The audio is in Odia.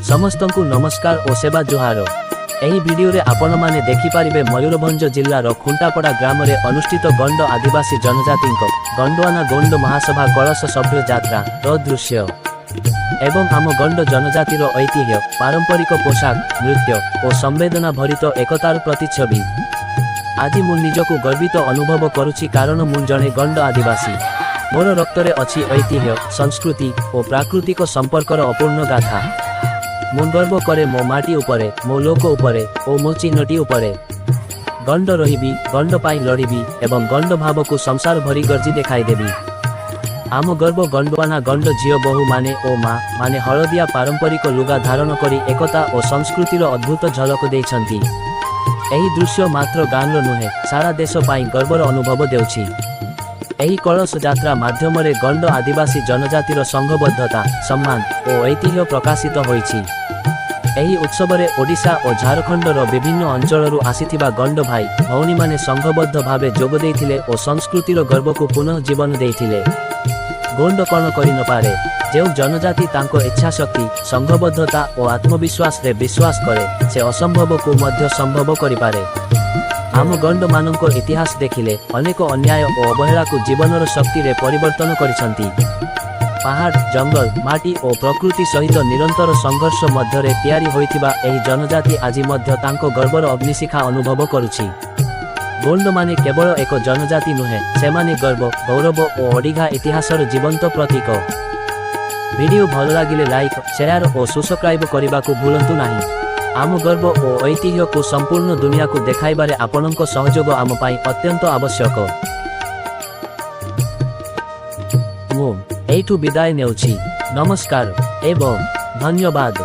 ସମସ୍ତଙ୍କୁ ନମସ୍କାର ଓ ସେବା ଜୁହାର। ଏହି ଭିଡିଓରେ ଆପଣମାନେ ଦେଖିପାରିବେ ମୟୂରଭଞ୍ଜ ଜିଲ୍ଲାର ଖୁଣ୍ଟାପଡ଼ା ଗ୍ରାମରେ ଅନୁଷ୍ଠିତ ଗଣ୍ଡ ଆଦିବାସୀ ଜନଜାତିଙ୍କ ଗଣ୍ଡୱାନା ଗୋଣ୍ଡ ମହାସଭା କଳସ ସଭ୍ୟ ଯାତ୍ରା ର ଦୃଶ୍ୟ ଏବଂ ଆମ ଗଣ୍ଡ ଜନଜାତିର ଐତିହ୍ୟ, ପାରମ୍ପରିକ ପୋଷାକ, ନୃତ୍ୟ ଓ ସମ୍ବେଦନା ଭରିତ ଏକତାର ପ୍ରତିଛବି। ଆଜି ମୁଁ ନିଜକୁ ଗର୍ବିତ ଅନୁଭବ କରୁଛି, କାରଣ ମୁଁ ଜଣେ ଗଣ୍ଡ ଆଦିବାସୀ। ମୋର ରକ୍ତରେ ଅଛି ଐତିହ୍ୟ, ସଂସ୍କୃତି ଓ ପ୍ରାକୃତିକ ସମ୍ପର୍କର ଅପୂର୍ଣ୍ଣ ଗାଥା। ମୁଁ ଗର୍ବ କରେ ମୋ ମାଟି ଉପରେ, ମୋ ଲୋକ ଉପରେ ଓ ମୋ ଚିହ୍ନଟି ଉପରେ। ଗଣ୍ଡ ରହିବି, ଗଣ୍ଡ ପାଇଁ ଲଢ଼ିବି ଏବଂ ଗଣ୍ଡ ଭାବକୁ ସଂସାର ଭରି ଗର୍ଜି ଦେଖାଇଦେବି। ଆମ ଗର୍ବ ଗଣ୍ଡୱାନା ଗଣ୍ଡ ଝିଅ, ବୋହୂ ମାନେ ଓ ମା ମାନେ ହଳଦିଆ ପାରମ୍ପରିକ ଲୁଗା ଧାରଣ କରି ଏକତା ଓ ସଂସ୍କୃତିର ଅଦ୍ଭୁତ ଝଲକ ଦେଇଛନ୍ତି। ଏହି ଦୃଶ୍ୟ ମାତ୍ର ଗାଁର ନୁହେଁ, ସାରା ଦେଶ ପାଇଁ ଗର୍ବର ଅନୁଭବ ଦେଉଛି। ଏହି କଳସ ଯାତ୍ରା ମାଧ୍ୟମରେ ଗଣ୍ଡ ଆଦିବାସୀ ଜନଜାତିର ସଂଘବଦ୍ଧତା, ସମ୍ମାନ ଓ ଐତିହ୍ୟ ପ୍ରକାଶିତ ହୋଇଛି। ଏହି ଉତ୍ସବରେ ଓଡ଼ିଶା ଓ ଝାଡ଼ଖଣ୍ଡର ବିଭିନ୍ନ ଅଞ୍ଚଳରୁ ଆସିଥିବା ଗଣ୍ଡ ଭାଇ ଭଉଣୀମାନେ ସଂଘବଦ୍ଧ ଭାବେ ଯୋଗ ଦେଇଥିଲେ ଓ ସଂସ୍କୃତିର ଗର୍ବକୁ ପୁନଃ ଜୀବନ ଦେଇଥିଲେ। ଗୋଣ୍ଡ କ'ଣ କରିନପାରେ? ଯେଉଁ ଜନଜାତି ତାଙ୍କ ଇଚ୍ଛାଶକ୍ତି, ସଂଘବଦ୍ଧତା ଓ ଆତ୍ମବିଶ୍ୱାସରେ ବିଶ୍ୱାସ କରେ, ସେ ଅସମ୍ଭବକୁ ମଧ୍ୟ ସମ୍ଭବ କରିପାରେ। ଆମ ଗଣ୍ଡମାନଙ୍କ ଇତିହାସ ଦେଖିଲେ ଅନେକ ଅନ୍ୟାୟ ଓ ଅବହେଳାକୁ ଜୀବନର ଶକ୍ତିରେ ପରିବର୍ତ୍ତନ କରିଛନ୍ତି। ପାହାଡ଼, ଜଙ୍ଗଲ, ମାଟି ଓ ପ୍ରକୃତି ସହିତ ନିରନ୍ତର ସଂଘର୍ଷ ମଧ୍ୟରେ ତିଆରି ହୋଇଥିବା ଏହି ଜନଜାତି ଆଜି ମଧ୍ୟ ତାଙ୍କ ଗର୍ବର ଅଗ୍ନିଶିଖା ଅନୁଭବ କରୁଛି। ଗୋଣ୍ଡମାନେ କେବଳ ଏକ ଜନଜାତି ନୁହେଁ, ସେମାନେ ଗର୍ବ, ଗୌରବ ଓ ଅଡ଼ିଘା ଇତିହାସର ଜୀବନ୍ତ ପ୍ରତୀକ। ଭିଡ଼ିଓ ଭଲ ଲାଗିଲେ ଲାଇକ୍, ସେୟାର ଓ ସବସ୍କ୍ରାଇବ କରିବାକୁ ଭୁଲନ୍ତୁ ନାହିଁ। ଆମ ଗର୍ବ ଓ ଐତିହ୍ୟକୁ ସମ୍ପୂର୍ଣ୍ଣ ଦୁନିଆକୁ ଦେଖାଇବାରେ ଆପଣଙ୍କ ସହଯୋଗ ଆମ ପାଇଁ ଅତ୍ୟନ୍ତ ଆବଶ୍ୟକ। ମୁଁ ଏଇଠୁ ବିଦାୟ ନେଉଛି। ନମସ୍କାର ଏବଂ ଧନ୍ୟବାଦ।